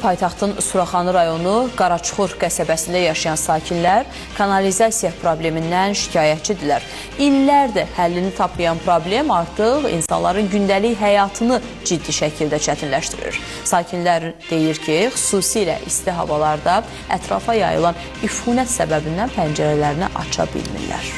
Paytaxtın Suraxanı rayonu Qaraçuxur qəsəbəsində yaşayan sakinlər kanalizasiya problemindən şikayətçidirlər. İllərdir həllini tapmayan problem artıq insanların gündəlik həyatını ciddi şəkildə çətinləşdirir. Sakinlər deyir ki, xüsusilə isti havalarda ətrafa yayılan üfunət səbəbindən pəncərələrini aça bilmirlər.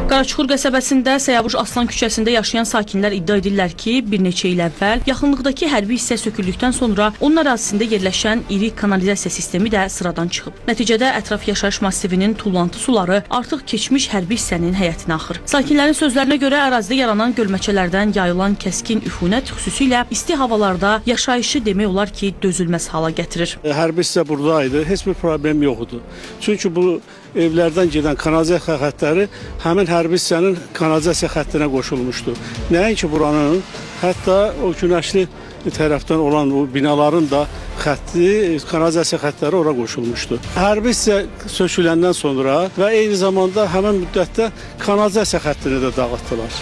Qaraçuxur qəsəbəsində Səyavuş Aslan küçəsində yaşayan sakinlər iddia edirlər ki, bir neçə il əvvəl yaxınlıqdakı hərbi hissə söküldükdən sonra onun ərazisində yerləşən iri kanalizasiya sistemi də sıradan çıxıb. Nəticədə ətraf yaşayış massivinin tullantı suları artıq keçmiş hərbi hissənin həyətinə axır. Sakinlərin sözlərinə görə ərazidə yaranan gölməçələrdən yayılan kəskin üfunət xüsusilə isti havalarda yaşayışı demək olar ki, dözülməz hala gətirir. Hərbi hissə buradaydı, heç bir problem yox idi. Çünki bu evlərdən gedən kanalizasiya xəttləri həmin hərbi hissənin kanalizasiya xəttinə qoşulmuşdu. Nəinki buranın, hətta o günəşli tərəfdən olan o binaların da xətti, kanalizasiya xəttləri ora qoşulmuşdu. Hərbi hissə söküləndən sonra və eyni zamanda həmin müddətdə kanalizasiya xəttini də dağıtdılar.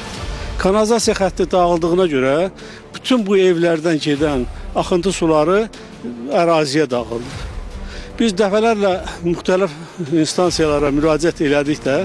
Kanalizasiya xətti dağıldığına görə bütün bu evlərdən gedən axıntı suları əraziyə dağıldı. Biz dəfələrlə müxtəlif instansiyalara müraciət elədik də,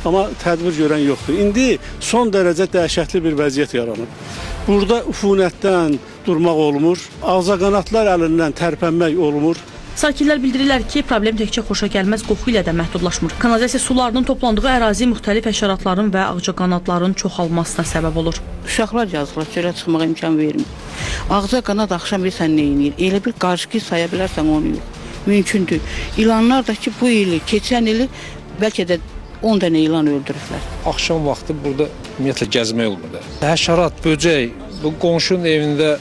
amma tədbir görən yoxdur. İndi son dərəcə dəhşətli bir vəziyyət yaranıb. Burada üfunətdən durmaq olmur, ağcaqanadlar əlindən tərpənmək olmur. Sakinlər bildirirlər ki, problem təkcə xoşagəlməz qoxu ilə də məhdudlaşmır. Kanalizasiya sularının toplandığı ərazi müxtəlif həşəratların və ağcaqanadların çoxalmasına səbəb olur. Uşaqlar yazıqlar, çölə çıxmağa imkan vermir. Ağza qanad axşam bilirsən nə eləyir? Elə bir qarışqı saya bilərsən onu yox. Mümkün deyil. İlanlar da ki bu ili, keçən ili bəlkə də 10 dənə ilan öldürüblər. Axşam vaxtı burada ümumiyyətlə gəzmək olmur da. Həşərat, böcək, bu qonşunun evində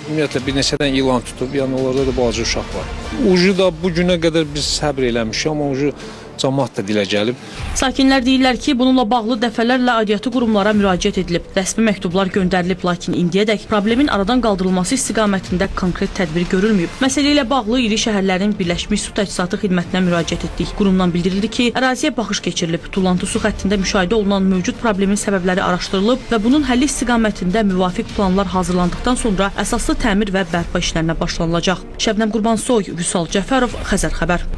ümumiyyətlə bir neçədən ilan tutub, yəni onlarda da balaca uşaq var. Ucu da bu günə qədər biz səbr eləmişik, amma ucu camaat da dilə gəlib. Sakinlər deyirlər ki, bununla bağlı dəfələrlə aidiyyatı qurumlara müraciət edilib, rəsmi məktublar göndərilib, lakin indiyədək problemin aradan qaldırılması istiqamətində konkret tədbir görülməyib. Məsələ ilə bağlı iri şəhərlərin Birləşmiş Su Təchizatı Xidmətinə müraciət etdik. Qurumdan bildirildi ki, əraziyə baxış keçirilib, tullantı su xəttində müşahidə olunan mövcud problemin səbəbləri araşdırılıb və bunun həlli istiqamətində müvafiq planlar hazırlandıqdan sonra əsaslı təmir və bərpa işlərinə başlanılacaq. Şəbnəm Qurbansoy, Vüsal Cəfərov, Xəzər xəbər.